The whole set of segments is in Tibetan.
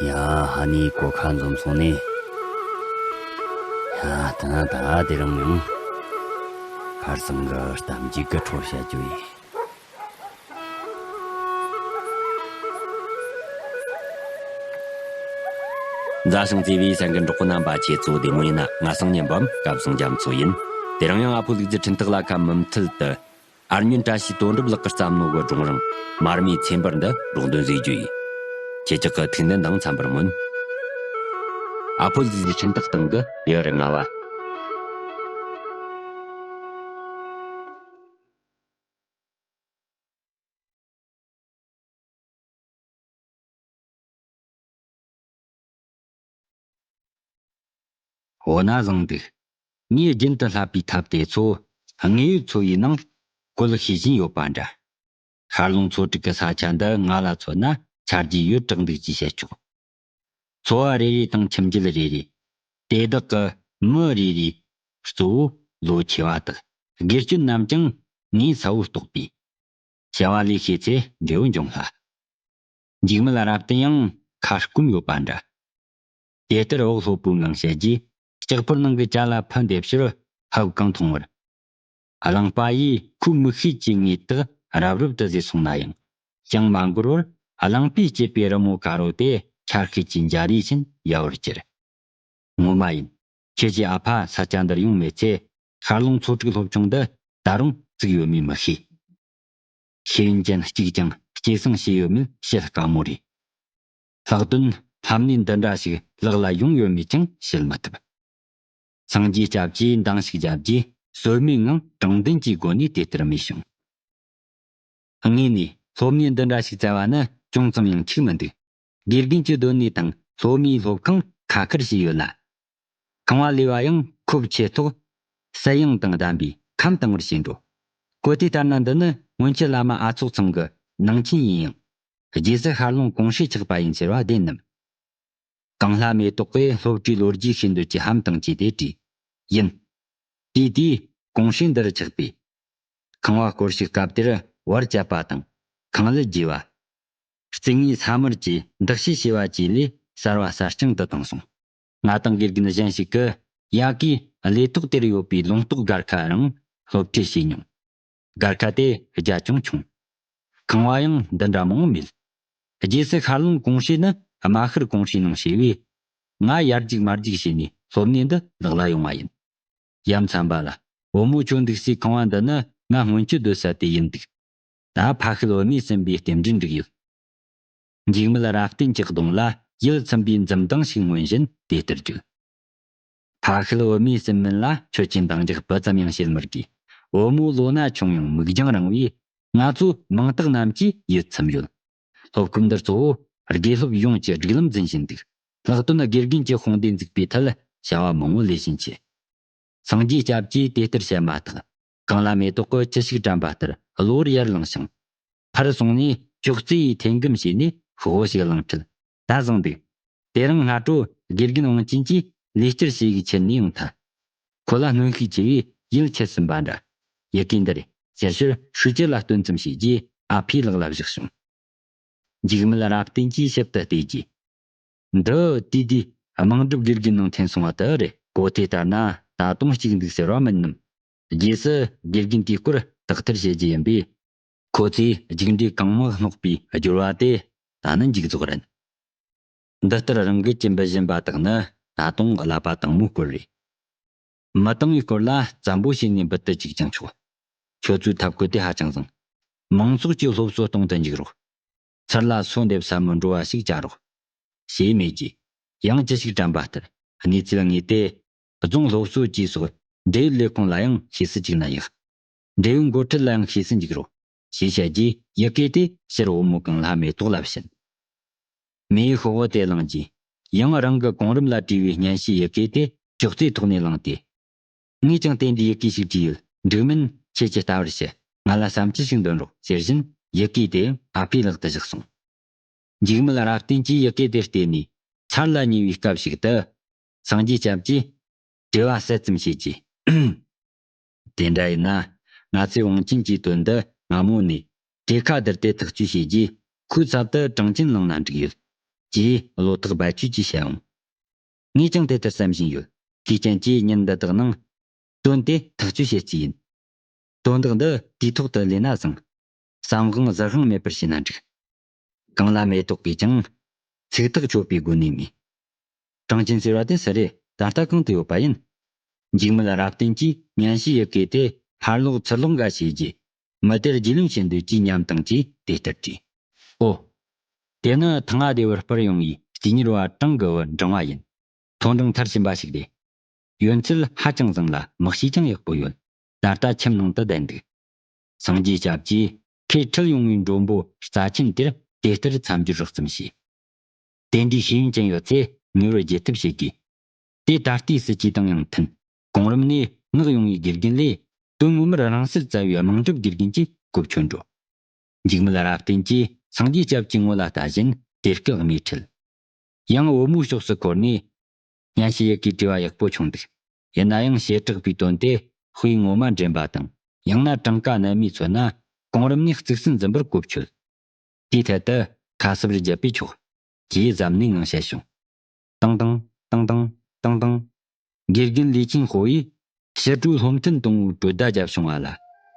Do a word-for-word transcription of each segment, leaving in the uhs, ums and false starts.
ཡ། ཧ་ནི་གོ་ཁ་འཛོམས་སོང་ནི། ཡ། ད་ད་དེ་རིང་ཡང་ཁར་སང་གི་གཏམ་རྒྱུད་ཀྱི་འཕྲོ་བཤད་རྒྱུ་ཡིན། མཛའ་ཞིང་བརྩེ་བའི་སེམས་ཀྱི་འགྲོགས་པོ་རྣམ་པ། ཁྱེད་ཚོ་བདེ་མོ་ཡིན་ན། ང་སང་ཉན་པམ་སྐབས་སང་རྒྱ་མཚོ་ཡིན། དེ་རིང་ཡང་ཨ་ཕོ་ལུག་རྫི་འཕྲིན་སྟེགས་ལ་ཁ་མུ་མཐུད་དུ། ཨར་ཉོན་བཀྲ་ཤིས་དོན་གྲུབ་ལགས་ཀྱི་བརྩམས་ནོ་གི་སྒྲུང་རིང་མར་མེའི་ཚེ་འབར་འདི་སྒྲོག་འདོན་བཟོས་རྒྱུ་ཡིན། ཁྱེད་ཅག་གི་ཐུགས་འདུན་དང་འཚམ་པར་སྨོན། ཨ་ཕོ་ལུག་རྫི་འཕྲིན་སྟེགས་སྟེང་གི་ཡུ་རེ་ལྔ་བ། འོ་ན་བཟང་འདུག་ངས་རྒྱུན་དུ་བསླབ་པའི་ཐབས་དེ་ཚོ་དངོས་ཡོད་འཚོ་བའི་ནང་བཀོལ་ཤེས་བཞིན་ཡོད་པ་འདྲ། ཤར་ལུང་མཚོ་དྲུག་གི་ས་ཆ་འདི་ང་ལ་མཚོན་ན་ཆ་རྒྱུས་ཡོད་དྲགས་འདུག་ཅེས་བཤད་ཆོག་འཚོ་བ་རེ་རེ་དང་ཁྱིམ་རྒྱུད་རེ་རེ། དེ་དག་གི་མི་རེ་རེ། གཙོ་བོ་ལོ་ཆེ་བ་དག་དགེ་སྐྱོན་རྣམས་ཀྱང་ངའི་ས་བོ་རྟོགས་པས། བྱ་བ་ལས་ཤེས་ཚེ་འབྲས་བུ་འབྱུང་སླ། འཇིགས་མེད་རབ་བརྟན་ཡང་ཁ་སྐོམ་ཡོད་པ་འདྲ། དེ་ལྟར་འོག་སློབ་བུའི་ངང་བཤད་རྗེས། ལྕགས་ཕོར་ནང་གི་ཅ་ལག་ཕུད་འདེབས་ཕྱིར་ཧབ་གང་མཐོང་བར། གླང་པ་ཡིས་ཁོའི་མིག་ཤེས་ཀྱི་ངོས་དག་རབ་རིབ་ཏུ་བཟོས་སོང་ན་ཡང་། ཅང་མ་འགོར་བར་གླང་པོས་བསྐྱེད་པའི་རི་མོ་དཀར་པོ་དེ་ཆར་ཤེལ་གྱི་འཇའ་རིས་བཞིན་ཡལ་བར་གྱུར། ངོ་མ་ཡིན། ཁྱེད་ཀྱི་ཨ་ཕ་ས་ཆ་འདིར་ཡོང་མེད་ཚེ། ཤར་ལུང་མཚོ་དྲུག་སློབ་ཆུང་འདི་ད་རུང་བཙུགས་ཡོད་མེད་མི་ཤེས། ཤེས་ཡོན་ཅན་གཅིག་ཀྱང་སྐྱེད་སྲིང་བྱས་ཡོད་མེད་བཤད་དཀའ་མོ་རེད། ལྷག་དོན་ལྷམ་སྣེ་འདི་འདྲ་ཞིག་ལག་ལ་ཡོང་ཡོད་མེད་ཀྱང་བཤད་མི་ཐུབ། སངས་རྒྱས་སྐྱབས་ཀྱིས་འདང་ཞིག་བརྒྱབ་རྗེས། ཟོལ་མེད་ངང་དྲང་བདེན་གྱི་སྒོ་ནས་དེ་ལྟར་སྨྲས་བྱུང་། དངོས་ནས་སློབ་གཉེར་འདི་འདྲ་ཞིག་བཙལ་བ་ནི་ཅུང་ཙམ་ཡང་འཕྱུགས་མི་འདུག་དགེ་རྒན་གྱི་སྡོད་གནས་དང་སློབ་མའི་སློབ་ཁང་ཁ་ཁར་བྱས་ཡོད་ལ། ཁང་བ་ལས་པ་ཡང་ཁོབ་ཆེ་ཐོག་གསལ་ཡངས་དང་ལྡན་པས་ཁམས་དྭངས་པར་བྱས་འགྲོ། གོ་ཐོས་ལྟར་ན་འདི་ནི་སྔོན་ཆད་བླ་མ་ཨ་ཚོགས་ཚང་གི་ནང་ཆེན་ཡིན་ཡང་། རྗེས་སུ་ཤར་ལུང་གོང་ཧྲེ་ཆགས་པ་ཡིན་ཟེར་བ་བདེན་ནམ། གངས་ལྷ་མེ་ཏོག་གིས་སློབ་གྲྭའི་ལོ་རྒྱུས་ཤེས་འདོད་ཀྱི་ཧམ་དང་བཅས་ཏེ་དྲིས། ཡིན། དེའི་དུས་གོང་ཧྲེ་འདིར་ཆགས་པས། ཁང་བ་སྐོར་ཞིག་སྐབས་དེར་བར་བཅད་པ་དང་ཁང་གླུ་རྒྱས་པ། རྩིག་ངོས་ས་དམར་གྱི་འདག་ཕྱིས་བྱས་པ་བཅས་ལས་གསར་བ་གསར་རྐྱང་དུ་བཏང་སོང་། ང་དང་དགེ་རྒན་གཞན་ཞིག་གིས་ཡ་གིའི་ལས་ཐོག་དེར་ཡོད་པའི་ལུང་རྟོགས་སྒར་ཁ་རང་སློབ་ཁྲིད་བྱས་མྱོང་། སྒར་ཁ་དེ་རྒྱ་ཅུང་ཆུང་། ཁང་བ་ཡང་འདི་འདྲ་མང་པོ་མེད། རྗེས་སུ་ཤར་ལུང་གོང་ཧྲེ་ནི་རྨ་ཤུལ་གོང་ཧྲེ་ནང་བྱས་པས། ང་ཡར་རྒྱུག་མར་རྒྱུག་བྱས་ནས་སློབ་གནས་འདི་ལག་ལ་ཡོང་བ་ཡིན། ཡ་མཚན་པ་ལགས། བུ་མོ་ཁྱོད་འདུག་སའི་ཁང་བ་འདི་ནི་ང་སྔོན་ཆད་སྡོད་ས་དེ་ཡིན་འདུག་ད་ཕ་ཤུལ་བུ་མོས་ཟིན་པའི་རྟེན་འབྲེལ་འགྲིག་ཡོད། འཇིགས་མེད་རབ་བརྟན་གྱི་གདོང་ལ་ཡིད་ཚིམ་པའི་འཛུམ་མདངས་ཤིག་མངོན་བཞིན་དེ་ལྟར་བརྗོད། ཕ་ཤུལ་བུ་མོས་ཟིན་མིན་ལ་ཆོས་ཅན་འདང་རྒྱག་སྤུ་ཙམ་ཡང་བྱེད་མི་དགོས། བུ་མོ་ལོ་ན་ཆུང་ཡང་མིག་རྒྱང་རིང་བས། ང་ཚོ་མིང་རྟགས་རྣམས་ཀྱིས་ཡིད་ཚིམ་ཡོད། སློབ་ཁང་འདིར་གཙོ་བོ་དགེ་སློབ་ཡོངས་ཀྱི་སྒྲིག་ལམ་འཛིན་བཞིན་འདུག་ལྷག་དོན་དགེ་རྒན་གྱི་དཔུང་སྡེ་འཛུགས་པའི་ཐད་བྱ་བ་མང་བོ་ལས་བཞིན་ཆེ། སངས་རྒྱས་སྐྱབས་ཀྱིས་དེ་ལྟར་བཤད་མ་ཐག་གངས་ལྷ་མེ་ཏོག་གིས་ཅི་ཞིག་དྲན་པ་ལྟར་གློ་བུར་ཡར་ལངས་ཤིང་། ཕར་སོང་ནས་ཅོག་ཙེ་ཡི་འཐེན་སྒམ་ཕྱེས་ནས་ཤོག་བུ་ཞིག་བླངས་འཕྲལ། ད་བཟང་འདུག་དེ་རིང་སྔ་དྲོ་དགེ་རྒན་དབང་ཆེན་གྱིས་ལས་བསྐྱར་བྱེད་ཡིག་ཁྱེར་ནས་ཡོང་ཐལ། ཁོ་ལ་གནོན་ཤུགས་ཆེ་བས་ཡིད་ཆད་ཟིན་པ་འདྲ། ཡི་གེ་འདི་རེད་ཟེར་ཕྱིར་ཧྲུའུ་ཅི་ལ་སྟོན་ཙམ་བྱས་རྗེས་ཨ་ཕའི་ལག་ལ་བཞག་བྱུང་། འཇིགས་མེད་རབ་བརྟན་གྱིས་ཞིབ་ཏུ་བལྟས་རྗེས། འདི་དེ་དུས་དམངས་སྒྲུབ་དགེ་རྒན་ནང་འཐེན་སོང་བ་དེ་རེད། གོ་ཐོས་ལྟར་ན་ད་དུང་གཅིག་འདུག་ཟེར་བ་མིན་ནམ། རྗེས་སུ་དགེ་རྒན་དེའི་སྐོར་དག་ཐེར་བྱེད་རྒྱུ་ཡིན་པས། ཁོ་ཚོས་རྒྱུགས་འབྲས་གང་མང་སྔོག་པའི་སྦྱོར་བ་དེ་ད་ནི་མཇུག་རྫོགས་རན། འདི་ལྟར་རང་འགུལ་གྱིས་འབུད་བཞིན་པ་དག་ནི་ད་དུང་ཀླད་པ་དྭངས་མོའི་སྐོར་རེད། མི་དྭངས་པའི་སྐོར་ལ་བཙན་པོ་བྱས་ནས་འབུད་དུ་བཅུག་ཀྱང་ཆོག་ཁྱོད་ཚོའི་ཐབས་བཀོད་དེ་ཧ་ཅང་བཟང་། མང་ཚོགས་ཀྱི་སློབ་གསོ་གཏོང་དུ་འཇུག་རོགས། ཚུར་ལ་སོ་འདེབས་ས་མི་འགྲོ་བ་ཞིག་བྱ་རོགས། ཞེས་སྨྲས་རྗེས། ཡང་ཅི་ཞིག་དྲན་པ་ལྟར་གནས་ཚུལ་དངོས་དེ། རྫོང་སློབ་གསོ་བཅས་སོགས་འབྲེལ་ཡོད་ལས་ཁུངས་ལ་ཡང་ཤེས་སུ་བཅུག་ན་ཡག་འབྲེལ་ཡོད་འགོ་ཁྲིད་ལ་ཡང་ཤེས་སུ་འཇུག་རོགས། ཞེས་བཤད་རྗེས་ཡི་གེ་དེ་ཕྱིར་བུ་མོ་གངས་ལྷ་མེ་ཏོག་ལ་བྱིན། མོས་ཤོག་བུ་དེ་བླངས་རྗེས། ཡང་རང་གི་གོང་རིམ་ལ་བྲིས་པའི་སྙན་ཞུའི་ཡི་གེ་དེ་ཅོག་ཙེའི་ཐོག་ནས་བླངས་ཏེ། ངས་ཀྱང་དེ་འདྲའི་ཡི་གེ་ཞིག་བྲིས་ཡོད། འགྲིག་མིན་ཁྱེད་ཀྱིས་ལྟ་བར་ཞུ། ང་ལ་བསམ་ཚུལ་ཞིག་འདོན་རོགས་ཟེར་བཞིན་ཡི་གེ་དེ་ཨ་ཕའི་ལག་ཏུ་བཞག་སོང་། འཇིགས་མེད་རབ་བརྟན་གྱིས་ཡི་གེ་དེ་བལྟས་ནས་ཚར་ལ་ཉེ་བའི་སྐབས་ཤིག་ཏུ། སངས་རྒྱས་སྐྱབས་ཀྱིས་དྲི་བ་གསལ་ཙམ་བྱས་རྗེས། དེ་འདྲ་ཡིན་ན། ང་ཚོས་དབང་ཆེན་གྱི་དོན་འདི་སྔ་མོ་ནས་གྲོས་ཁ་བསྡུར་ཏེ་ཐག་གཅོད་བྱས་རྗེས། ཁོའི་ཚབ་ཏུ་གྲངས་ཅན་བླངས་ན་འགྲིག་ཡོད། ཅེས་བློ་ཐག་རྦད་ཆོད་ཀྱིས་བཤད་འོང་། ངས་ཀྱང་དེ་ལྟར་བསམ་བཞིན་ཡོད། དེའི་རྐྱེན་གྱིས་ཉིན་འདི་དག་ནང་དོན་དེ་ཐག་གཅོད་བྱེད་རྩིས་ཡིན། དོན་དག་འདི་དུས་ཐོག་ཏུ་ལས་ན་བཟང་། བསམ་དབང་ཟུར་དབང་མེད་པར་བྱས་ན་འགྲིག། གང་ལ་མེ་ཏོག་གིས་ཀྱང་ཚིག་ཐག་ཆོད་པའི་སྒོ་ནས་མོས། གྲངས་ཅན་ཟེར་བ་དེ་སུ་རེད། ད་ལྟ་གང་དུ་ཡོད་པ་ཡིན། འཇིགས་མེད་རབ་བརྟན་གྱིས་སྙན་ཞུ་ཡི་གེ་དེ་ཕར་ལོག་ཚུར་ལོག་འགའ་བྱས་རྗེས། མི་དེར་རྒྱུས་ལོན་བྱེད་འདོད་ཀྱི་ཉམས་དང་བཅས་དེ་ལྟར་བྲིས། ཨོ། དེ་ནི་ཐང་ང་སྡེ་བར་སྤར་ཡོང་བའི་སྐྱིད་གཉེར་བ་གྲངས་དགུ་བོའི་འབྲིང་བ་ཡིན། མཐོ་འབྲིང་མཐར་ཕྱིན་པ་ཞིག་རེད། ཡོན་ཚད་ཧ་ཅང་བཟང་ལ་མི་གཤིས་ཀྱང་ཡག་པོ་ཡོད། ད་ལྟ་ཁྱིམ་ནང་དུ་བསྡད་འདུག། སངས་རྒྱས་སྐྱབས་ཀྱིས་ཁོས་ཁྲིད་ཡོང་བའི་མགྲོན་པོ་རྩ་ཆེན་དེར་དེ་ལྟར་མཚམས་སྦྱོར་རགས་ཙམ་བྱས། དེ་འདྲའི་ཤེས་ཡོན་ཅན་ཡོད་ཚེ་ངེས་པར་རྒྱུད་ཐུབ་བྱེད་དགོས། དེ་ད་ལྟའི་སྲིད་ཇུས་དང་ཡང་མཐུན། གོང་རིམ་ནས་མངགས་ཡོང་བའི་དགེ་རྒན་ལས་དོན་ངོ་མར་རང་སར་བཙའ་བའི་དམངས་སྒྲུབ་དགེ་རྒན་གྱི་གོ་ཆོད་འགྲོ། འཇིགས་མེད་རབ་བརྟན་གྱིས་སངས་རྒྱས་སྐྱབས་ཀྱི་ངོ་ལ་ལྟ་བཞིན་དེ་སྐད་སྨྲས་ཁྲིད། ཡང་བུ་མོའི་ཕྱོགས་སུ་འཁོར་ནས། སྙན་ཞུ་ཡི་གེའི་དྲི་བ་ཡག་པོ་བྱུང་འདུག། ཡིན་ན་ཡང་བྱེ་བྲག་པའི་དོན་དེ་དཔེ་ངོ་མ་འདྲེན་པ་དང་། ཡང་ན་གྲངས་ཀ་རྣལ་མས་མཚོན་ན་གོང་རིམ་ནས་གཙིགས་སུ་འཛིན་པར་གོ་ཆོད། དེའི་ཐད་དུ་ཁ་གསབ་བརྒྱབ་པས་ཆོག། ཅེས་གཟབ་ནན་ངང་བཤད་བྱུང་། ཏང་ཏང་ཏང་ཏང་ཏང་ཏང་། དགེ་རྒན་ལི་ཆིང་ཧོ་ཡིས་ཕྱི་དྲོའི་སློབ་ཐུན་དང་པོའི་གྲོས་བརྡ་བརྒྱབ་བྱུང་བ་ལ།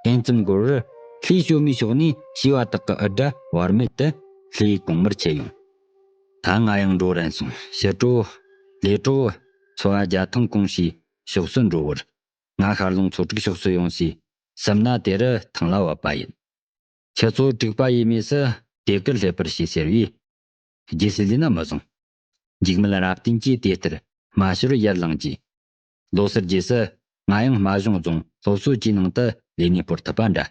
ཨེན་ཙམ་འགོར་བར་ལྷའི་ཞོལ་མའི་ཕྱོགས་ནས་བྱིས་པ་དག་གི་འུར་སྒྲ་བར་མེད་དུ་ལྷའི་གོང་མར་ཁྱེར་ཡོང་། ད་ང་ཡང་འགྲོ་རན་སོང་། ཕྱི་དྲོ་ལས་གྲོགས་འཚོ་བ་རྒྱལ་ཐང་གོང་ཞེས་ཕྱོགས་སུ་འགྲོ་བར། ང་ཤར་ལུང་ཚོ་དྲུག་ཕྱོགས་སུ་ཡོང་སའི་སྲུབ་ན་དེ་རུ་ཐང་ལ་བབས་པ་ཡིན། ཁྱེད་ཚོ་དྲུག་པ་ཡས་མས་སུ་དེ་གར་སླེབས་པར་བྱོས་ཟེར་བས། རྗེས་སུ་ལུས་ན་མི་བཟང་། འཇིགས་མེད་རབ་བརྟན་གྱིས་དེ་ལྟར་སྨྲ་ཞོར་ཡར་ལངས་རྗེས། ལོ་སར་རྗེས་སུ་ང་ཡང་རྨ་གཞུང་རྫོང་སློབ་གསོ་ཅུའི་ནང་དུ་ལས་གནས་སྤོར་ཐུབ་པ་འདྲ།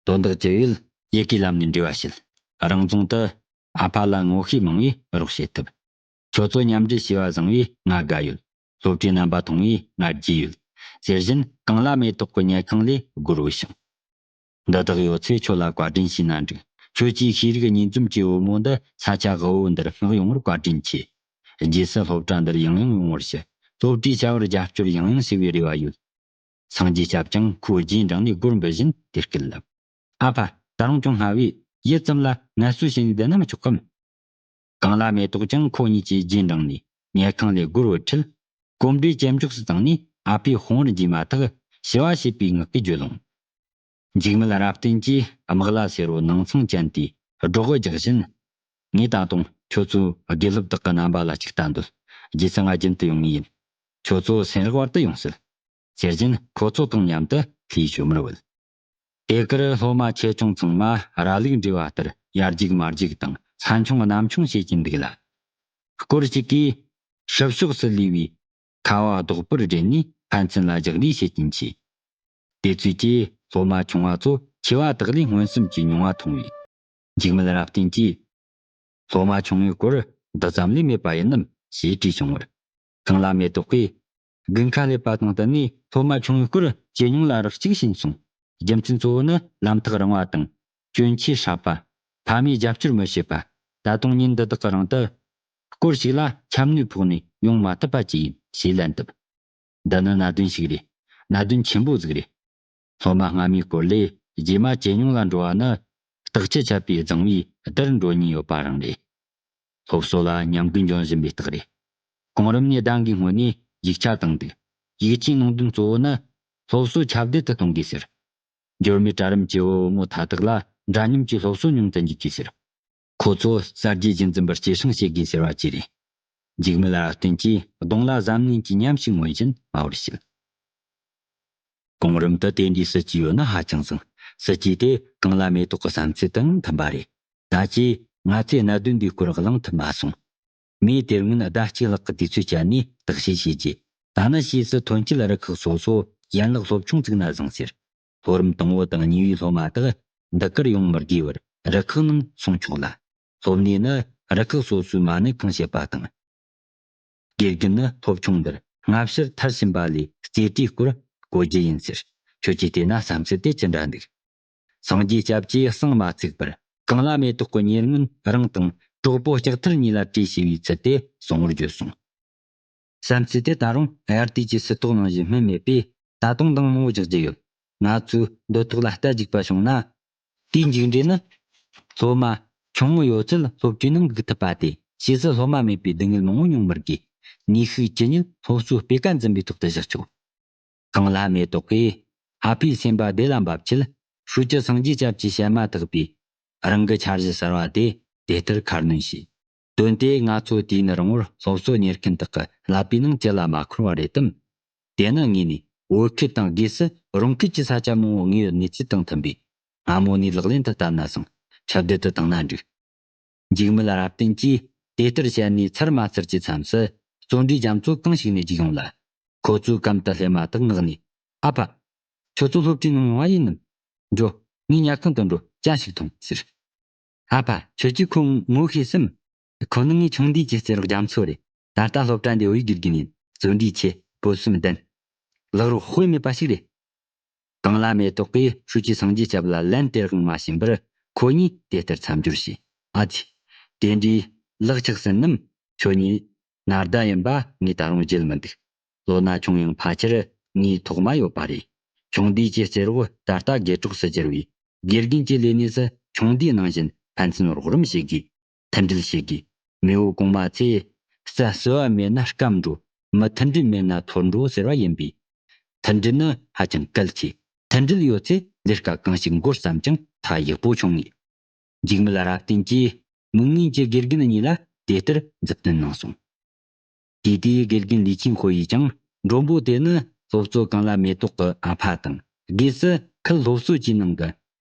དོན་དག་ཅི་ཡོད་ཡི་གེའི་ལམ་ནས་འབྲེལ་བ་བྱེད། རང་རྫོང་དུ་ཨ་ཕ་ལ་ངོ་ཤེས་མང་བས་རོགས་བྱེད་ཐུབ། ཁྱོད་ཚོ་མཉམ་འབྲེལ་བྱས་པ་བཟང་བས་ང་དགའ་ཡོད། སློབ་གྲྭའི་རྣམ་པ་མཐོང་བས་ང་རྒྱུས་ཡོད། ཟེར་བཞིན་གངས་ལྷ་མེ་ཏོག་གི་ཉལ་ཁང་ལས་སྒོར་བུད་ཤིང་། འདི་དག་ཡོད་ཚེ་ཁྱོད་ལ་བཀའ་དྲིན་ཞུས་ན་འགྲིག། ཁྱོད་ཀྱིས་ཤེས་རིག་གཉིས་འཛོམས་ཀྱི་བུ་མོ་འདི་ས་ཆ་དབུལ་བོ་འདིར་མངགས་ཡོང་བར་བཀའ་དྲིན་ཆེ། རྗེས་སུ་སློབ་གྲྭ་འདིར་ཡང་ཡང་ཡོང་བར་ཞུ། སློབ་གྲྭའི་བྱ་བར་རྒྱབ་སྐྱོར་ཡང་ཡང་བྱེད་པའི་རེ་བ་ཡོད། སངས་རྒྱས་སྐྱབས་ཀྱང་ཁོའི་རྗེས་འབྲངས་ནས་སྒོར་འབུད་བཞིན་དེ་སྐད་ལབ། ཨ་ཕ། ད་རུང་ཅུང་སྔ་བས་ཡུད་ཙམ་ལ་ངལ་གསོ་བྱས་ནས་བསྡད་ན་མི་ཆོག་གམ། གངས་ལྷ་མེ་ཏོག་ཀྱང་ཁོ་གཉིས་ཀྱི་རྗེས་འབྲངས་ནས་ཉལ་ཁང་ལས་སྒོར་བུད་ཁྲིད། གོམ་འགྲོས་ཇེ་མགྱོགས་སུ་བཏང་ནས་ཨ་ཕའི་དཔུང་བར་འཇུས་མ་ཐག་ཞུ་བ་བྱེད་པའི་ངག་གིས་བརྗོད་ལོང་། འཇིགས་མེད་རབ་བརྟན་གྱིས་དམག་ལྭ་སེར་བོ་ནང་ཚང་ཅན་དེའི་སྒྲོག་གུ་རྒྱག་བཞིན། ངས་ད་དུང་ཁྱོད་ཚོའི་དགེ་སློབ་དག་གི་རྣམ་པ་ལ་ཅིག་ལྟ་འདོད། རྗེས་སུ་ང་རྒྱུན་དུ་ཡོང་ངེས་ཡིན། ཁྱོད་ཚོ་སེམས་རག་བར་དུ་ཡོང་སྲིད། ཟེར་བཞིན་ཁོ་ཚོ་དང་མཉམ་དུ་ལྷའི་ཞོལ་མར་བུད། དེ་གར་སློབ་མ་ཆེ་ཆུང་ཚང་མ་ར་ལུག་འདྲེས་པ་ལྟར་ཡར་རྒྱུག་མར་རྒྱུག་དང་ས་མཆོང་གནམ་མཆོང་བྱེད་ཀྱིན་འདུག་ལ། སྐོར་གཅིག་གིས་ཤུབ་ཕྱོགས་སུ་ལུས་པའི་ཁ་བ་རྡོག་པོར་སྦྲེལ་ནས་ཕན་ཚུན་ལ་རྒྱག་རེས་བྱེད་ཀྱིན་མཆིས། དེ་ཚོའི་རྗེས་སློབ་མ་ཆུང་བ་ཚོ་ཆེ་བ་དག་ལས་མངོན་སུམ་གྱིས་མྱོང་བ་མཐོང་བས། འཇིགས་མེད་རབ་བརྟན་གྱིས། སློབ་མ་ཆུང་ངུའི་སྐོར་འདི་ཙམ་ལས་མེད་པ་ཡིན་ནམ་ཞེས་དྲིས་བྱུང་བར། གངས་ལྷ་མེ་ཏོག་གིས། དགུན་ཁ་སླེབས་པ་དང་བསྟུན་ནས་སློབ་མ་ཆུང་ངུའི་སྐོར་ཇེ་ཉུང་ལ་རག་ཅིག་ཕྱིན་སོང་། རྒྱུ་མཚན་གཙོ་བོ་ནི་ལམ་ཐག་རིང་བ་དང་། གྱོན་ཆས་སྲབ་པ། ཕ་མས་རྒྱབ་སྐྱོར་མི་བྱེད་པ། ད་དུང་ཉིན་འདི་དག་གི་རིང་དུ། སྐོར་ཞིག་ལ་ཁྱབ་ནུས་ཕོག་ནས་ཡོང་མ་ཐུབ་པ་ཅིག་ཡིན་ཞེས་ལན་བཏབ། འདི་ནི་གནད་དོན་ཞིག་རེད། གནད་དོན་ཆེན་པོ་ཟིག་རེད། སློབ་མ་སྔ་མའི་སྐོར་ལས་རྗེས་མ་ཇེ་ཉུང་ལ་འགྲོ་བ་ནི། རྟགས་ཆུ་ཆད་པའི་རྫིང་བུའི་བརྡར་འགྲོ་ཉེན་ཡོད་པ་རང་རེད། སློབ་གསོ་ལ་ཉམས་རྒུད་འབྱུང་བཞིན་པའི་རྟགས་རེད། གོང་རིམ་ནས་ཟླ་འགའི་སྔོན་ནས་ཡིག་ཆ་བཏང་འདུག། ཡིག་ཆའི་ནང་དོན་གཙོ་བོ་ནི། སློབ་གསོ་ཁྱབ་གདལ་དུ་གཏོང་དགོས་ཟེར། འབྱོར་མེད་གྲལ་རིམ་གྱི་བུ་བུ་མོ་མཐའ་དག་ལ་འདྲ་མཉམ་གྱི་སློབ་གསོ་མྱོང་དུ་འཇུག་དགོས་ཟེར། ཁོ་ཚོ་གསར་བརྗེའི་རྒྱུན་འཛིན་པར་གཅེས་སྲུང་བྱེད་དགོས་ཟེར་བ་བཅས་རེད། འཇིགས་མེད་རབ་བརྟན་གྱིས་གདོང་ལ་གཟབ་ནན་གྱི་ཉམས་ཤིག་མངོན་བཞིན་སྨྲ་བར་བྱེད། གོང་རིམ་དུ་དེ་འདྲའི་སྲིད་ཇུས་ཡོད་ན་ཧ་ཅང་བཟང་། སྲིད་ཇུས་དེ་གངས་ལྷ་མེ་ཏོག་གི་བསམ་ཚུལ་དང་མཐུན་པ་རེད། ད་ཅི་ང་ཚོས་གནད་དོན་འདིའི་སྐོར་གླེང་ཐུབ་མ་སོང་། མིས་དེ་སྔོན་ཟླ་གཅིག་ལྷག་གི་དུས་ཚོད་སྤྱད་ནས་བརྟག་དཔྱད་བྱས་རྗེས། ད་ནི་ཕྱིས་སུ་ཐོན་སྐྱེད་རུ་ཁག་སོ་སོ་ཡན་ལག་སློབ་ཆུང་བཙུགས་ན་བཟང་ཟེར། མཐོ་རིམ་དང་པོ་དང་གཉིས་པའི་སློབ་མ་དག་འདི་གར་ཡོང་མི་དགོས་པར་རུ་ཁག་ནང་སོང་ཆོག་ལ། སློབ་གནས་ནི་རུ་ཁག་སོ་སོའི་མ་གནས་གང་བྱེད་པ་དང་། དགེ་རྒན་ནི་སློབ་ཆུང་འདིར་སྔ་ཕྱིར་མཐར་ཕྱིན་པ་ལས་རྩེ་གྲས་སྐོར་གོ་རྒྱུ་ཡིན་ཟེར། ཁྱོད་ཀྱིས་བལྟས་ན་བསམ་ཚུལ་དེ་ཅི་འདྲ་འདུག། སངས་རྒྱས་སྐྱབས་ཀྱིས་གསང་མ་ཚུགས་པར་གངས་ལྷ་མེ་ཏོག་གི་ཉེར་སྔོན་རང་དང་གྲོགས་པོ་ལྕགས་ཐར་གཉིས་ལ་བྲིས་ཞེས་པའི་ཚུལ་དེ་གསུང་བར་བརྗོད་སོང་། བསམ་ཚུལ་དེ་ད་རུང་དབྱར་དུས་ཀྱི་སྲིད་ཐོག་ནང་བཞིན་སྨིན་མེད་པས། ད་དུང་འདང་མང་བོ་རྒྱག་རྒྱུ་ཡོད། ང་ཚོའི་འདོད་ཐོག་ལ་རྟ་རྒྱུག་པ་བྱུང་ན། དེའི་མཇུག་འབྲས་ནི། སློབ་མ་ཆུང་ངུ་ཡོད་ཚད་སློབ་གྲྭའི་ནང་འགུག་ཐུབ་པ་སྟེ། ཕྱིས་སུ་སློབ་མ་མེད་པའི་སྡུག་བསྔལ་མང་བོ་མྱོང་མི་དགོས། ནུས་ཤུགས་ཇི་སྙེད་སློབ་གསོའི་སྤུས་ཀ་འཛིན་པའི་ཐོག་ཏུ་བཞག་ཆོག། གང་ལ་མེ་ཏོག་གིས་ཨ་ཕའི་སེམས་པ་བདེ་ལ་འབབ་ཆེད། ཧྲུའུ་ཅི་སངས་རྒྱས་སྐྱབས་ཀྱི་ཞལ་མ་ཐག་པའི་རང་གི་འཆར་གཞི་གསར་བ་དེ་དེ་ལྟར་ཁ་སྣོན་བྱས། དོན་དེ་ང་ཚོ་དུས་ཡུན་རིང་བོར་སློབ་གསོ་གཉེར་མཁན་དག་གི་ཀླད་པའི་ནང་ཅི་ལ་མ་འཁོར་བ་རེད་དམ། དེ་ནི་དངོས་ནས་བོད་ཁུལ་དང་སྒོས་སུ་རང་ཁུལ་གྱི་ས་ཆ་མང་བོ་དངོས་ཡོད་གནས་ཚུལ་དང་མཐུན་པས། སྔ་མོ་ནས་ལག་ལེན་དུ་བསྟར་ན་བཟང་། ཁྱབ་གདལ་དུ་བཏང་ན་འགྲིག། འཇིགས་མེད་རབ་བརྟན་གྱིས་དེ་ལྟར་བཤད་ནས་ཚར་མ་ཚར་གྱི་མཚམས་སུ། བརྩོན་འགྲུས་རྒྱ་མཚོ་གང་ཞིག་ནས་རྒྱུག་ཡོང་ལ། ཁོ་ཚོའི་གམ་དུ་སླེབས་མ་ཐག་ངག་ནས། ཨ་ཕ། ཁྱོད་ཚོ་སློབ་གྲྭའི་ནང་ཡོང་བ་ཡིན་ནམ། འགྲོ། ངའི་ཉལ་ཁང་དུ་འགྲོ། ཅ་ཞིག་འཐུང་ཟེར། ཨ་ཕ། ཁྱོད་ཀྱིས་ཁོ་ངོ་ཤེས་སམ། ཁོ་ནི་ངའི་ཆུང་དུས་ཀྱི་རྩེད་རོགས་རྒྱ་མཚོ་རེད། ད་ལྟ་སློབ་གྲྭ་འདིའི་བོད་ཡིག་དགེ་རྒན་ཡིན། བརྩོན་འགྲུས་ཆེ། སྤོབས་སེམས་ལྡན། ལག་རོགས་དཔེ་མེད་པ་ཞིག་རེད། གངས་ལྷ་མེ་ཏོག་གིས་ཧྲུའུ་ཅི་སངས་རྒྱས་སྐྱབས་ལ་ལན་སྟེར་དབང་མ་བྱིན་པར། ཁོ་གཉིས་དེ་ལྟར་མཚམས་སྦྱོར་བྱས། ཨ་ཙི། དེ་འདྲའི་ལག་ཆགས་ཟིན་ནམ། ཁྱོད་གཉིས་ནར་ཟླ་ཡིན་པ་ངས་ད་རུང་བརྗེད་མི་འདུག། ལོ་ན་ཆུང་ཡང་ཕལ་ཆེར་ངའི་ཐོག་མ་ཡོད་པ་རེད། ཆུང་དུས་ཀྱི་རྩེད་རོགས་ད་ལྟ་དགེ་གྲོགས་སུ་གྱུར་བས། དགེ་རྒན་གྱི་ལས་གནས་སུ་ཆུང་དུས་ནང་བཞིན་ཕན་ཚུན་རོགས་རམ་བྱེད་དགོས། མཐུན་སྒྲིལ་བྱེད་དགོས། མེས་པོ་གོང་མ་ཚོས། རྩྭ་བསིལ་བ་མེད་ན་སྐམ་འགྲོ། མི་མཐུན་སྒྲིལ་མེད་ན་འཐོར་འགྲོ་ཟེར་བ་ཡིན་པས། མཐུན་སྒྲིལ་ནི་ཧ་ཅང་གལ་ཆེ། མཐུན་སྒྲིལ་ཡོད་ཚེ་ལས་ཀ་གང་ཞིག་འགོར་བསམ་ཀྱང་མཐའ་ཡག་པོ་འཁྱོངས་ངེས། འཇིགས་མེད་རབ་བརྟན་གྱིས་མིག་སྔུན་གྱི་དགེ་རྒན་གཉིས་ལ་དེ་ལྟར་མཛུབ་སྟོན་གནང་སོང་། དེ་དུས་དགེ་རྒན་ལི་ཆིན་ཧོ་ཡིས་ཀྱང་མགྲོན་པོ་དེ་ནི་སློབ་གཙོ་གངས་ལྷ་མེ་ཏོག་གི་ཨ་ཕ་དང་། སྒོས་སུ་ཁུལ་སློབ་གསོ་ཅུས་ནང་གི་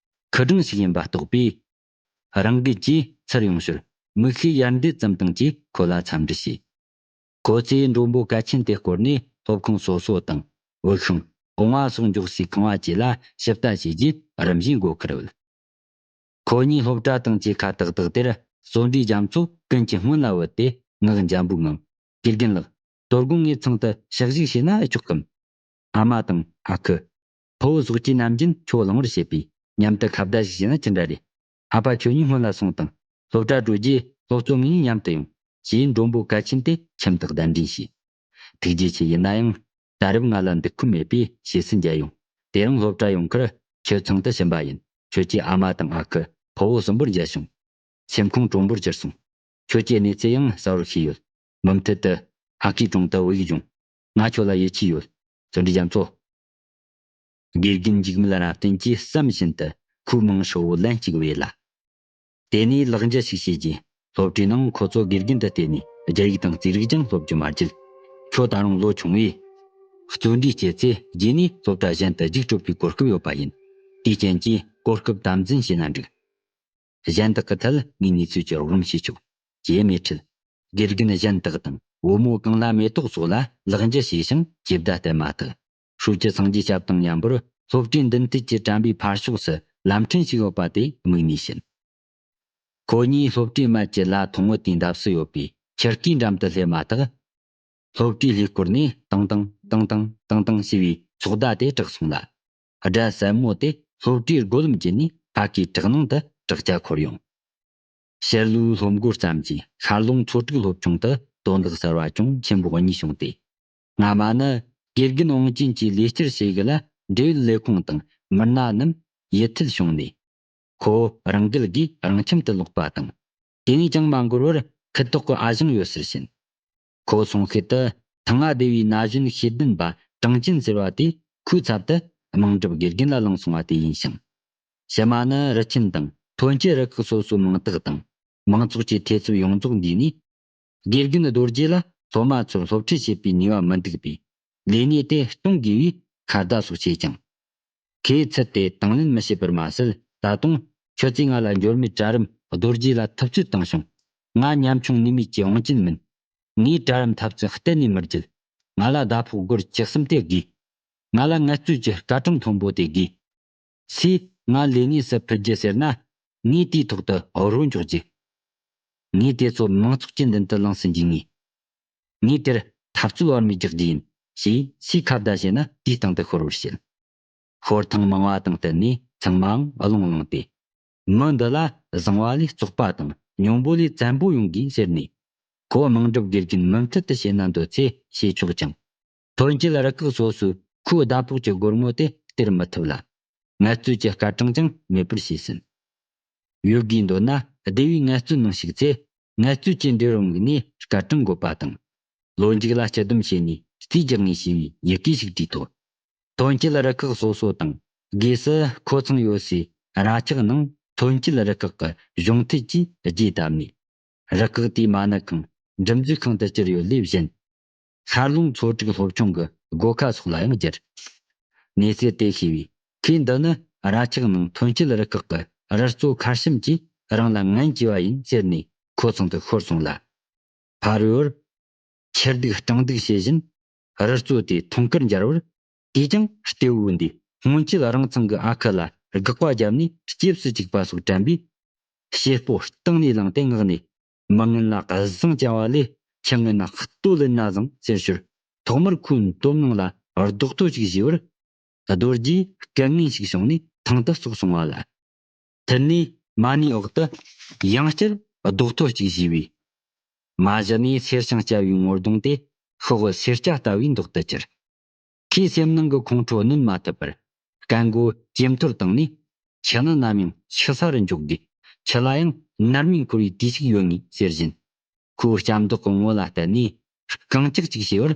ཁུ་སྦྲང་ཞིག་ཡིན་པ་རྟོགས་པས། རང་འགུལ་གྱིས་ཚུར་ཡོང་ཞོར་མིག་ཤེལ་ཡར་འདེད་ཙམ་བཏང་རྗེས་ཁོ་ལ་འཚམས་འདྲི་བྱས། ཁོ་ཚོས་མགྲོན་པོ་གལ་ཆེན་དེ་བསྐོར་ནས་སློབ་ཁང་སོ་སོ་དང་། འོད་ཤིང་། བུང་བ་སོགས་འཇོག་སའི་ཁང་བ་བཅས་ལ་ཞིབ་ལྟ་བྱས་རྗེས་རིམ་བཞིན་སྒོ་ཁར་བུད། ཁོ་གཉིས་སློབ་གྲྭ་དང་གཅིག་ཁ་ཏག་ཏག་དེར་བརྩོན་འགྲུས་རྒྱ་མཚོ་ཀུན་གྱི་སྔོན་ལ་བུད་དེ་ངག་འཇམ་པོའི་ངང་། དགེ་རྒན་ལགས། དོ་དགོང་ངའི་ཚང་དུ་ཞག་ཞིག་བྱས་ན་ཨེ་ཆོག་གམ། ཨ་མ་དང་ཨ་ཁུ། ཕུ་བོ་སོགས་ཀྱིས་ནམ་རྒྱུན་ཁྱོད་གླེང་བར་བྱེད་པས་མཉམ་དུ་ཁ་བརྡ་ཞིག་བྱས་ན་ཅི་འདྲ་རེད། ཨ་ཕ་ཁྱོད་གཉིས་སྔོན་ལ་སོང་དང་། སློབ་གྲྭ་གྲོལ་རྗེས་སློབ་གཙོ་ངེད་གཉིས་མཉམ་དུ་ཡོང་། ཞེས་མགྲོན་པོ་གལ་ཆེན་དེ་ཁྱིམ་དུ་གདན་འདྲེན་བྱས། ཐུགས་རྗེ་ཆེ། ཡིན་ན་ཡང་ད་རེབ་ང་ལ་འདུག་ཁོམ་མེད་པས་ཕྱིས་སུ་མཇལ་ཡོང་། དེ་རིང་སློབ་གྲྭ་ཡོང་ཁར་ཁྱོད་ཚང་དུ་ཕྱིན་པ་ཡིན། ཁྱོད་ཀྱི་ཨ་མ་དང་ཨ་ཁུ། ཕུ་བོ་གསུམ་པོར་མཇལ་བྱུང་། སེམས་ཁོང་དྲོན་པོར་གྱུར་སོང་། ཁྱོད་ཀྱི་གནས་ཚུལ་ཡང་གསལ་བོར་ཤེས་ཡོད། མུ་མཐུད་དུ་ཧ་ཀའི་གྲོང་དུ་བོད་ཡིག་སྦྱོང་། ང་ཁྱོད་ལ་ཡིད་ཆེས་ཡོད། བརྩོན་འགྲུས་རྒྱ་མཚོ། དགེ་རྒན་འཇིགས་མེད་རབ་བརྟན་གྱིས་བསམ་བཞིན་དུ་ཁོའི་མིང་ཧྲིལ་བོ་ལན་གཅིག་བོས་ལ། དེ་ནས་ལག་འཇུ་ཞིག་བྱས་རྗེས་སློབ་གྲྭའི་ནང་ཁོ་ཚོ་དགེ་རྒན་དུ་བསྟེན་ནས་རྒྱ་ཡིག་དང་རྩིས་རིག་ཀྱང་སློབ་རྒྱུ་མ་བརྗེད། ཁྱོད་ད་རུང་ལོ་ཆུང་བས། བརྩོན་འགྲུས་བསྐྱེད་ཚེ་རྗེས་ནས་སློབ་གྲྭ་གཞན་དུ་རྒྱུགས་སྤྲོད་པའི་གོ་སྐབས་ཡོད་པ་ཡིན། དེའི་རྐྱེན་གྱིས་གོ་སྐབས་དམ་འཛིན་བྱས་ན་འགྲིག། གཞན་དག་གི་ཐད་ངས་གནས་ཚུལ་གྱི་རོགས་རམ་བྱེད་ཆོག། ཅེས་སྨྲས་འཕྲལ། དགེ་རྒན་གཞན་དག་དང་བུ་མོ་གངས་ལྷ་མེ་ཏོག་སོགས་ལ་ལག་འཇུ་བྱས་ཤིང་གྱེས་བརྡ་བསྟན་མ་ཐག། ཧྲུའུ་ཅི་སངས་རྒྱས་སྐྱབས་དང་མཉམ་པར་སློབ་གྲྭའི་མདུན་ཐད་ཀྱི་གྲམ་པའི་ཕར་ཕྱོགས་སུ་ལམ་ཕྲན་ཞིག་ཡོད་པ་དེ་དམིགས་ནས་ཕྱིན། ཁོ་གཉིས་སློབ་གྲྭའི་མལ་གྱི་ལ་ཐང་བུ་དེའི་འདབས་སུ་ཡོད་པའི་ཆུ་རྐའི་འགྲམ་དུ་སླེབས་མ་ཐག། སློབ་གྲྭའི་ལྷེབ་སྐོར་ནས་ཏང་ཏང་ཏང་ཏང་ཏང་ཏང་ཞེས་པའི་ཚོགས་བརྡ་དེ་གྲགས་སོང་ལ། སྒྲ་སྲབ་མོ་དེ་སློབ་གྲྭའི་སྒོ་ལམ་བརྒྱུད་ནས་ཕ་གིའི་བྲག་ནང་དུ་བྲག་ཅ་འཁོར་ཡོང་། ཕྱི་ལོའི་སློབ་འགོ་བརྩམས་ཀྱིས་ཤར་ལུང་ཚོ་དྲུག་སློབ་ཆུང་དུ་དོན་དག་གསར་བ་ཅུང་ཆེན་པོ་གཉིས་བྱུང་སྟེ། སྔ་མ་ནི་དགེ་རྒན་དབང་ཅན་གྱིས་ལས་བསྐྱར་བྱེད་གི་ལ་འབྲེལ་ཡོད་ལས་ཁུངས་དང་མི་སྣ་རྣམས་ཡིད་འཐད་བྱུང་ནས། ཁོ་རང་འགུལ་གྱིས་རང་ཁྱིམ་དུ་ལོག་པ་དང་། དེ་ནས་ཅང་མ་འགོར་བར་ཁུ་ཏོག་གི་ཨ་ཞང་ཡོད་སར་ཕྱིན། ཁོ་སོང་ཤུལ་དུ་ཐང་ང་སྡེ་བའི་ན་གཞོན་ཤེས་ལྡན་པ་གྲངས་ཅན་ཟེར་བ་དེ་ཁོའི་ཚབ་ཏུ་དམངས་སྒྲུབ་དགེ་རྒན་ལ་ལངས་སོང་བ་དེ་ཡིན་ཞིང་། ཕྱི་མ་ནི་རི་ཆེན་དང་ཐོན་སྐྱེད་རུ་ཁག་སོ་སོའི་མིང་རྟགས་དང་མང་ཚོགས་ཀྱི་ཐེ་ཚོམ་ཡོངས་རྫོགས་འདུས་ནས། དགེ་རྒན་རྡོ་རྗེ་ལ་སློབ་མ་ཚོར་སློབ་ཁྲིད་བྱེད་པའི་ནུས་པ་མི་འདུག་པས་ལས་གནས་དེ་སྟོང་དགོས་པའི་ཁ་བརྡ་སོགས་བྱས་ཀྱང་། ཁོས་ཚུལ་དེ་དང་ལེན་མི་བྱེད་པར་མ་ཟད། ད་དུང་ཁྱོད་ཚོས་ང་ལ་འབྱོར་མེད་གྲལ་རིམ་རྡོ་རྗེ་ལ་ཐུབ་ཚོད་བཏང་བྱུང་། ང་ཉམ་ཆུང་ནུས་མེད་ཀྱི་དབང་ཅན་མིན། ངས་གྲལ་རིམ་འཐབ་རྩོད་གཏན་ནས་མི་བརྒྱུད། ང་ལ་ཟླ་ཕོགས་སྒོར་བཅུ་གསུམ་དེ་དགོས། ང་ལ་ངལ་རྩོལ་གྱི་སྐར་གྲངས་མཐོན་པོ་དེ་དགོས། སུས་ང་ལས་གནས་སུ་ཕུད་རྒྱུ་ཟེར་ན། ངས་དེའི་ཐོག་ཏུ་རོ་འཇོག་རྒྱུ། ངས་དེ་ཚོ་མང་ཚོགས་ཀྱི་མདུན་དུ་ལངས་སུ་འཇུག་ངེས། ངས་དེར་འཐབ་རྩོད་བར་མེད་རྒྱག་རྒྱུ་ཡིན། ཞེས་སུས་ཁ་བརྡ་བྱས་ན་དེའི་སྟེང་དུ་ཤོར་བར་བྱེད། ཤོར་ཐེངས་མང་བ་དང་བསྟུན་ནས་ཚང་མའང་རླུང་བླངས་ཏེ། མི་འདི་ལ་བཟང་བ་ལས་བཙོག་པ་དང་སྙོམས་པོ་ལས་བཙན་པོ་ཡོང་གི་ཟེར་ནས། ཁོ་དམངས་སྒྲུབ་དགེ་རྒན་མུ་མཐུད་དུ་བྱེད་ན་འདོད་ཚེ་བྱེད་ཆོག་ཀྱང་། ཐོན་སྐྱེད་རུ་ཁག་སོ་སོས་ཁོའི་ཟླ་ཕོགས་ཀྱི་སྒོར་མོ་དེ་སྟེར་མི་ཐུབ་ལ། ངལ་རྩོལ་གྱི་སྐར་གྲངས་ཀྱང་མེད་པར་བྱས་ཟིན། ཡོད་དགོས་འདོད་ན་སྡེ་བའི་ངལ་རྩོལ་ནང་ཞུགས་ཚེ། ངལ་རྩོལ་གྱི་འབྲས་བུར་དམིགས་ནས་སྐར་གྲངས་འགོད་པ་དང་། ལོ་མཇུག་ལ་སྤྱི་བསྡོམས་བྱས་ནས་རྩིས་རྒྱག་ངེས་ཞེས་པའི་ཡི་གེ་ཞིག་བྲིས་ཐོག་ཐོན་སྐྱེད་རུ་ཁག་སོ་སོ་དང་སྒོས་སུ་མཁོ་ཚང་ཡོད་སའི་ར་ཆག་ནང་ཐོན་སྐྱེད་རུ་ཁག་གི་གཞུང་འཐུས་ཀྱིས་རྒྱས་བཏབ་ནས། རུ་ཁག་དེའི་མ་ཎི་ཁང་འགྲིམ་འཛུགས་ཁང་དུ་གྱུར་ཡོད་ལས་གཞན། ཤར་ལུང་ཚོ་དྲུག་སློབ་ཆུང་གི་སྒོ་ཁ་སོགས་ལ་ཡང་བསྒྱུར། གནས་ཚུལ་དེ་ཤེས་པས། ཁོས་འདི་ནི་ར་ཆག་ནང་ཐོན་སྐྱེད་རུ་ཁག་གི་རུ་གཙོ་མཁར་བྱམས་ཀྱིས་རང་ལ་ངན་བྱས་པ་ཡིན་ཟེར་ནས་ཁོ་ཚང་དུ་ཤོར་སོང་ལ། ཕ་རོལ་པོར་ཕྱིར་སྡུག་སྤྲང་སྡུག་བྱེད་བཞིན་རུ་གཙོ་དེ་མཐོང་བཀུར་འབྱར་བར། དེས་ཀྱང་གཏེ་བོ་འདི་སྔོན་ཆད་རང་ཚང་གི་ཨ་ཁུ་ལ་དགག་པ་བརྒྱབ་ནས་སྐྱབས་སུ་བཅུག་པ་སོགས་དྲན་པས། ཞེ་སྤོ་སྟེང་ནས་ལངས་ཏེ་ངག་ནས། མི་ངན་ལ་བཟང་བྱ་བ་ལས། ཁྱི་ངན་ན་ལྟོ་ལེན་ན་བཟང་ཟེར་ཞོར། ཐོག་མར་ཁོའི་སྟོད་ནང་ལ་རྡོག་ཐོ་ཞིག་བཞེས་པར། རྡོ་རྗེས་སྐད་ངན་ཞིག་བྱུང་ནས་ཐང་དུ་ཙོག་སོང་བ་ལ། མཐུད་ནས་མ་ཎིའི་འོག་ཏུ་ཡང་བསྐྱར་རྡོག་ཐོ་གཅིག་བཞེས་པས། མ་གཞི་ནས་སེར་ཞིང་སྐྱ་བའི་ངོ་གདོང་དེ་ཤོག་བུ་སེར་སྐྱ་ལྟ་བུའི་མདོག་ཏུ་གྱུར། ཁོའི་སེམས་ནང་གི་ཁོང་ཁྲོ་གནོན་མ་ཐུབ་པར། སྐད་མགོ་ཇེ་མཐོར་བཏང་ནས། ཁྱི་ནི་ནམ་ཡང་ཁྱི་ས་རུ་འཇོག་དགོས། ཁྱི་ལ་ཡང་ནར་མའི་འཁོར་བའི་དུས་ཤིག་ཡོད་ངེས་ཟེར་བཞིན། ཁོའི་སྐྱ་མདོག་གི་ངོ་ལ་བལྟས་ནས་རྐང་ལྕག་ཅིག་བྱས་པར།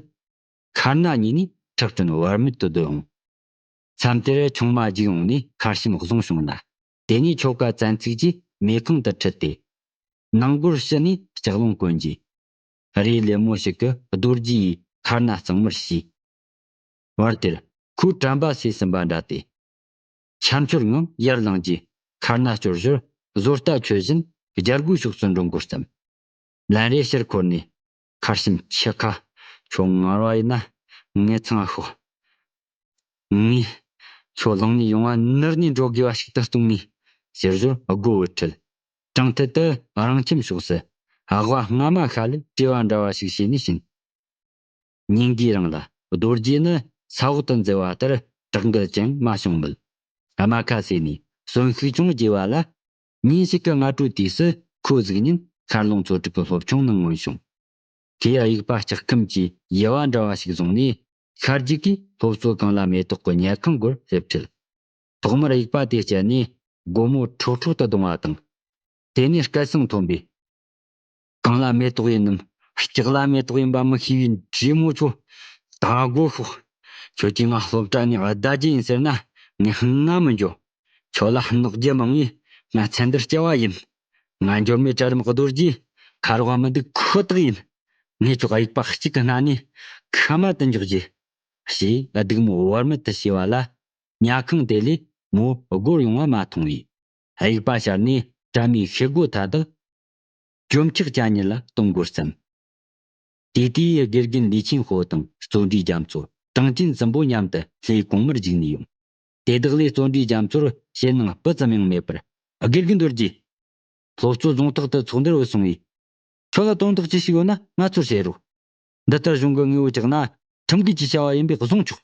མཁར་སྣ་གཉིས་ནས་ཁྲག་ཕྲན་བར་མེད་དུ་བརྡོལ་འོང་། མཚམས་དེར་ཆུང་མ་རྒྱུག་ཡོང་ནས་མཁར་བྱམས་བཟུང་བྱུང་ལ། དེ་ནས་ཁྱོ་ག་བཙན་ཚུགས་ཀྱིས་མེ་ཁང་དུ་ཁྲིད་དེ། ནང་སྒོར་ཕྱི་ནས་ལྕགས་ལུང་གོན་རྗེས། རས་ལེབ་མོ་ཞིག་གིས་རྡོ་རྗེ་ཡི་མཁར་སྣ་གཙང་མར་བྱས། བར་དེར་ཁོའི་དྲན་པ་སོས་ཟིན་པ་འདྲ་སྟེ། ཁྱམས་ཆུར་ངང་ཡར་ལངས་རྗེས་མཁར་སྣ་སྐྱོར་ཞོར་བཟོ་ལྟ་འཁྱོལ་བཞིན་རྒྱལ་སྒོའི་ཕྱོགས་སུ་འགྲོ་འགོ་བརྩམས། ལན་རེ་ཕྱིར་འཁོར་ནས། མཁར་བྱམས་ཁྱི་ཁ། ཁྱོད་ངར་བ་ཡིན་ན་ངེད་ཚང་ང་ཤོག་ངས་ཁྱོད་ལངས་ནས་ཡོང་བ་ནུར་ནས་འགྲོ་དགོས་པ་ཞིག་ཏུ་གཏོང་ངེས་ཟེར་ཞོར་སྒོ་བུད་ཁྲིད། དྲང་ཐད་དུ་རང་ཁྱིམ་ཕྱོགས་སུ་ཨ་ཝ་རྔ་མ་ཤ་ལས་བྲེལ་བ་འདྲ་བ་ཞིག་བྱས་ནས་ཕྱིན། ཉིན་འགའི་རིང་ལ་རྡོ་རྗེ་ནི་ས་འོག་ཏུ་འཛུལ་བ་ལྟར་དྲག་འགུལ་ཅང་མ་བྱུང་མོད། རྨ་ཁ་ཟས་ནས་གསོན་ཤུགས་ཅུང་རྒྱས་པ་ལ། ཉིན་ཞིག་གི་སྔ་དྲོའི་དུས་སུ་ཁོ་གཟུགས་བརྙན་ཤར་ལུང་ཚོ་དྲུག་གི་སློབ་ཆུང་ནང་མངོན་བྱུང་། ཁོས་དབྱུག་པ་ལྕགས་ཁམ་གྱི་དབྱེ་བ་འདྲ་བ་ཞིག་བཟུང་ནས། ཤར་རྒྱུད་ཀྱི་སློབ་གཙོ་གངས་ལྷ་མེ་ཏོག་གི་ཉལ་ཁང་སྒོར་སླེབས་ཁྲིད། ཐོག་མར་དབྱུག་པ་དེ་བསྐྱལ་ནས་སྒོ་མོ་ཁྲོག་ཁྲོག་ཏུ་རྡུང་བ་དང་། དེ་ནས་སྐད་གསང་མཐོན་པོས། གངས་ལྷ་མེ་ཏོག་ཡིན་ནམ་ལྕགས་ལྷ་མེ་ཏོག་ཡིན་པ་མི་ཤེས་པའི་འདྲེ་མོ་ཁྱོད། ད་སྒོ་ཤོག་ཁྱོད་ཀྱིས་ང་སློབ་གྲྭ་ནས་བདའ་རྒྱུ་ཡིན་ཟེར་ན་ངས་སྔ་མི་འགྱོ། ཁྱོད་ལ་གནོད་རྒྱུ་མང་བས་ང་ཚེ་འདིར་སྐྱེ་བ་ཡིན། ང་འབྱོར་མེད་གྲལ་རིམ་རྡོ་རྗེ་ཁ་རོག་མི་འདུག་ཁོ་ཐག་ཡིན། ངས་ཁྱོད་དབྱུག་པ་གཅིག་གི་སྣ་ནས་ཁ་མ་དུ་འཇོག་རྒྱུ། ཞེས་སྡིགས་མོ་བར་མེད་དུ་བྱས་པ་ལ། ཉལ་ཁང་དེ་ལས་མོ་སྒོར་ཡོང་བ་མ་མཐོང་བས། དབྱུག་པ་ཤར་ནས་དྲ་མའི་ཤེལ་སྒོ་མཐའ་དག་གྱོམ་ཆག་ཅན་ཉིད་ལ་གཏོང་དགོས་བསམ། དེ་དུས་དགེ་རྒན་ལི་ཆིན་ཧོ་དང་བརྩོན་འགྲུས་རྒྱ་མཚོ། གྲངས་ཅན་བཙུན་པོ་མཉམ་དུ་ལྷའི་གོང་མར་བརྒྱུགས་ནས་ཡོང་། དེ་དག་ལས་བརྩོན་འགྲུས་རྒྱ་མཚོར་ཞེད་སྣང་སྤུ་ཙམ་ཡང་མེད་པར། དགེ་རྒན་རྡོ་རྗེ། སློབ་གཙོ་རྫོང་ཐག་ཏུ་ཚོགས་འདུར་བུད་སོང་བས། ཁྱོད་ལ་དོན་དག་ཅི་ཞིག་ཡོད་ན་ང་ཚོར་བཤད་རོགས། འདི་ལྟར་གཞུང་གི་དངོས་པོ་བཅག་ན་ཁྲིམས་འགལ་གྱི་བྱ་བ་ཡིན་པས་བཟུང་ཆོག་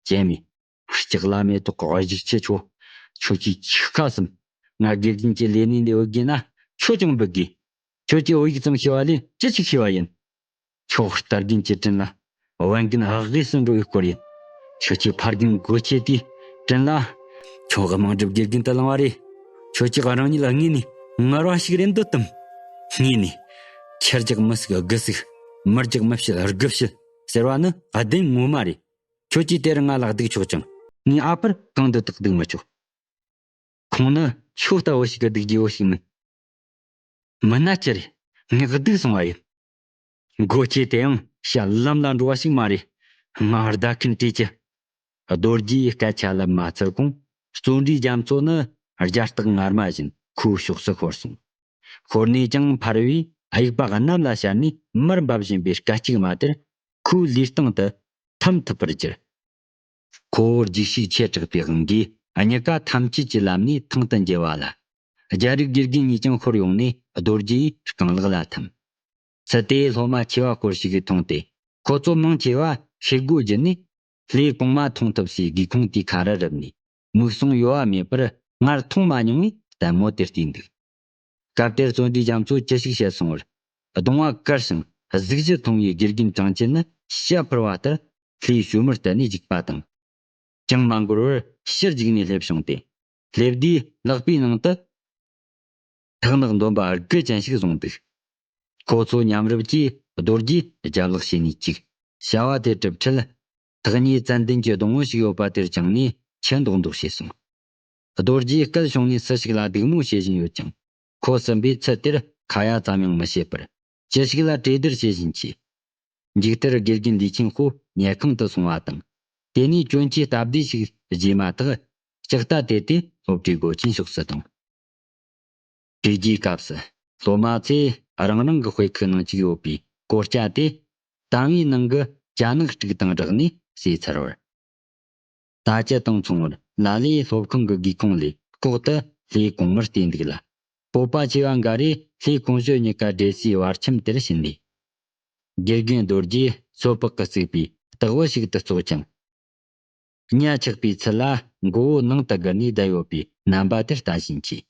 ཅེས་སྨྲས། ལྕགས་ལྷ་མེ་ཏོག་གི་གཞུག་ཆུ་ཆོ། ཁྱོད་ཀྱིས་ཁྱི་ཁ་ཟུམ། ང་དགེ་རྒན་གྱི་ལས་གནས་ལས་འུད་དགོས་ན་ཁྱོད་ཀྱང་འབུད་དགོས། ཁྱོད་ཀྱིས་བོད་ཡིག་ཙམ་ཤེས་པ་ལས་ཅི་ཞིག་ཤེས་པ་ཡིན། ཁྱོད་རྟ་རྒན་གྱི་དྲིན་ལ་བན་རྒན་ཨག་དབུས་སུ་འགྲོ་བའི་སྐོར་ཡིན། ཁྱོད་ཀྱིས་ཕ་རྒན་མགོ་ཆེ་དེའི་དྲིན་ལ། ཁྱོད་དམངས་སྒྲུབ་དགེ་རྒན་དུ་བླངས་པ་རེད། ཁྱོད་ཀྱིས་རང་ཉིད་ལ་དངོས་ནས་ངར་བ་ཞིག་རེད་འདོད་དམ། དངོས་ནས། ཁྱི་རྒྱག་མི་སུག་དགུ་སུག་མི་རྒྱག་མི་ཕྱེད་དགུ་ཕྱེད་ཟེར་བ་ནི་བདེན་ངོ་མ་རེད། ཁྱོད་ཀྱིས་དེར་ང་ལ་སྡིགས་ཆོག་ཀྱང་ངའི་ཨ་ཕར་གང་འདོད་དུ་སྡིགས་མི་ཆོག་ཁོང་ནི་ཁྱོད་ལྟ་བུ་ཞིག་གི་སྡིགས་རྒྱུ་བོ་ཞིག་མིན། མིན་ན་ཅི་རེད། ངས་སྡིགས་སོང་བ་ཡིན། མགོ་སྐྱེས་དེ་ཡང་ཞྭ་ལམ་ལ་འགྲོ་བ་ཞིག་མ་རེད། ང་བརྡ་མཁན་བྲིས་ཀྱི། རྡོ་རྗེ་ཡི་སྐད་ཆ་ལ་མ་ཚུར་གོང་བརྩོན་འགྲུས་རྒྱ་མཚོ་ནི་རྒྱ་སྟག་ངར་མ་བཞིན་ཁོའི་ཕྱོགས་སུ་ཤོར་སོང་། ཤོར་ནས་ཀྱང་ཕར་བས་དབྱུག་པ་གནམ་ལ་ཤར་ནས་མར་འབབ་བཞིན་པའི་སྐད་ཅིག་མ་དེར་ཁོའི་ལུས་སྟེང་དུ་འཐམ་ཐུབ་པར་གྱུར། ཁོ་བོ་རྒྱུགས་ཤུགས་ཆེ་དྲགས་པའི་དབང་གིས་རྙི་ཀ་ཐམས་ཅད་ཀྱི་ལམ་ནས་ཐང་དུ་འགྱེལ་བ་ལ། རྒྱ་རིགས་དགེ་རྒན་གཉིས་ཀྱང་ཤོར་ཡོང་ནས་རྡོ་རྗེ་ཡི་རྐང་ལག་ལ་འཐམ། ཚུལ་དེ་སློབ་མ་ཆེ་བ་སྐོར་ཞིག་གིས་མཐོང་སྟེ། ཁོ་ཚོ་མང་ཆེ་བ་ཤེལ་སྒོ་བརྒྱུད་ནས་ལྷའི་གོང་མ་མཐོང་ཐུབ་སའི་སྒེའུ་ཁུང་དེའི་ཁ་རུ་རུབ་ནས་མིག་ཟུང་གཡོ་བ་མེད་པར་སྔར་མཐོང་མ་མྱོང་བའི་ལྟད་མོ་དེར་བལྟས་འདུག་སྐབས་དེར་བརྩོན་འགྲུས་རྒྱ་མཚོས་ཅི་ཞིག་བཤད་སོང་བར། གདོང་བ་དཀར་ཞིང་གཟུགས་གཞི་ཐུང་བའི་དགེ་རྒན་གྲངས་ཅན་ནི་ཤ་འཕུར་བ་ལྟར་ལྷའི་བྱུར་མར་བལྟས་ནས་འཇིགས་པ་དང་། ཅང་མ་འགོར་བར་ཕྱིར་རྒྱུགས་ནས་སླེབས་བྱུང་སྟེ། སླེབས་དུས་ལག་པའི་ནང་དུ་ཐག་ནག་འདོན་པ་དགུ་ཅན་ཞིག་བཟུང་འདུག་ཁོ་ཚོ་མཉམ་རུབ་ཀྱིས་རྡོ་རྗེ་རྒྱབ་ལོག་བྱས་ནས་བཅུག་བྱ་བ་དེ་གྲུབ་འཕྲལ། ཐག་ཉེ་ཙན་དན་གྱི་སྡོང་བོ་ཞིག་ཡོད་པ་དེར་བཅངས་ནས་ཆུ་མདོག་མདོག་བྱས་སོང་། རྡོ་རྗེའི་སྐད་བྱུང་ནས་སུ་ཞིག་ལ་སྡིགས་མོ་བྱེད་བཞིན་ཡོད་ཀྱང་། ཁོ་ཟིན་པའི་ཚུལ་དེར་ཁ་ཡ་ཙམ་ཡང་མི་བྱེད་པར། ཅི་ཞིག་ལ་གྲོས་བསྡུར་བྱེད་བཞིན་མཆིས། མཇུག་མཐར་དགེ་རྒན་ལི་ཆིན་ཧུ་ཉལ་ཁང་དུ་སོང་བ་དང་། དེ་ནས་གྱོན་ཆས་སྟབས་བདེ་ཞིག་བརྗེས་མ་ཐག་ལྕགས་རྟ་དེད་དེ་སློབ་གྲྭའི་སྒོ་ཆེན་ཕྱོགས་སུ་བཏང་། དྲོས་རྒྱུའི་སྐབས་སུ། སློབ་མ་ཚོས་རང་རང་གི་དཔེ་ཁུག་ནང་བཅུག་ཡོད་པའི་སྐོར་སྐྱ་དེ། དམ་བེའུའི་ནང་གི་ཅ་ནག་དཀྲུག་དང་སྦྲགས་ནས་ཟོས་ཚར་བར། ད་ཅི་དང་མཚུངས་པར་ལ་ལས་སློབ་ཁང་གི་སྒེའུ་ཁུང་ལས་ལྐོག་ཏུ་ལྷའི་གོང་མར་བལྟས་འདུག་ལ། སྤོབས་པ་ཆེ་བ་འགའ་རེས་ལྷའི་གོང་ཞུ་གཉིས་ཀ་འདྲེས་སའི་བར་ཁྱམས་དེར་ཕྱིན་ནས། དགེ་རྒན་རྡོ་རྗེས་སོ་ཕག་གིས་བརྩིགས་པའི་སྟག་བུ་ཞིག་ཏུ་བཙོག་ཅིང་། གཉའ་ཆག་པའི་ཚུལ་ལ་མགོ་བོ་ནང་དུ་བསྒུར་ནས་བསྡད་ཡོད་པའི་རྣམ་པ་དེར་ལྟ་བཞིན་མཆིས།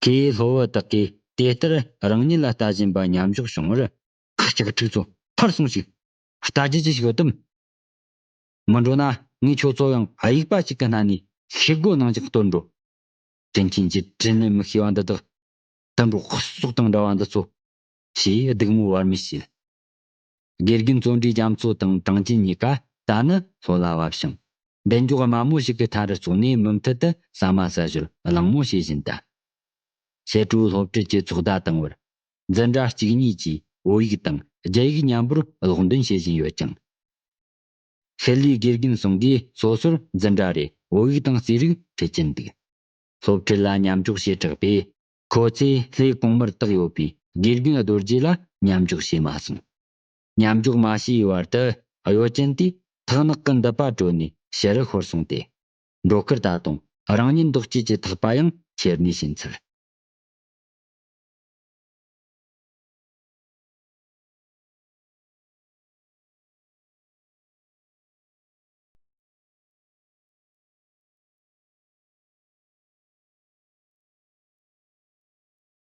ཁོས་སློབ་བུ་དག་གིས་དེ་ལྟར་རང་ཉིད་ལ་ལྟ་བཞིན་པ་མཉམ་འཇོག་བྱུང་བར། ཁ་ཅིག་ཕྲུག་ཚོ་ཕར་སོང་ཞིག་ལྟ་རྒྱུ་ཅི་ཞིག་ཡོད་དམ། མི་འགྲོ་ན་ངས་ཁྱོད་ཚོ་ཡང་དབྱུག་པ་ཞིག་གི་སྣ་ནས་ཤེལ་སྒོ་ནང་ཅིག་གཏོར་འགྲོ། དྲིན་ཆེན་གྱི་དྲིན་ལན་མི་ཤེས་པ་འདི་དག་དུད་འགྲོ་ཁུ་སོག་དང་འདྲ་བ་འདི་ཚོ། ཞེས་སྡིགས་མོ་བར་མེད་བྱས། དགེ་རྒན་བརྩོན་འགྲུས་རྒྱ་མཚོ་དང་གྲངས་ཅན་གཉིས་ཀ་ད་ནི་ལྷོད་ལ་བབས་ཤིང་། མདུན་ཅོག་དམའ་མོ་ཞིག་གི་མཐའ་རུ་བཙུགས་ནས་མུ་མཐུད་དུ་ཟ་མ་ཟ་ཞོར་གླེང་མོ་བྱེད་བཞིན་གདའ། ཕྱི་དྲོའི་སློབ་ཁྲིད་ཀྱི་ཚོགས་བརྡ་བཏང་བར། འཛིན་གྲྭ་གཅིག་གཉིས་ཀྱིས་བོད་ཡིག་དང་རྒྱ་ཡིག་མཉམ་པོར་སློབ་འདོན་བྱེད་བཞིན་ཡོད་ཅིང་། ཤུལ་ལུས་དགེ་རྒན་གསུམ་གྱིས་སོ་སོར་འཛིན་གྲྭ་རེར་བོད་ཡིག་དང་རྩིས་རིག་ཁྲིད་ཀྱིན་འདུག་སློབ་ཁྲིད་ལ་མཉམ་འཇོག་བྱས་དྲགས་པས། ཁོ་ཚོས་ལྷའི་གོང་མར་བཏགས་ཡོད་པའི་དགེ་རྒན་རྡོ་རྗེ་ལ་མཉམ་འཇོག་བྱས་མ་སོང་། མཉམ་འཇོག་མ་བྱས་པའི་བར་དུ་གཡོ་ཅན་དེས་ཐག་ནག་གི་མདུད་པ་དྲོལ་ནས་ཕྱི་རུ་ཤོར་སོང་སྟེ། འགྲོ་ཁར་ད་དུང་རང་ཉིད་འདོགས་བྱེད་ཀྱི་ཐག་པ་ཡང་ཁྱེར་ནས་ཕྱིན་ཚར།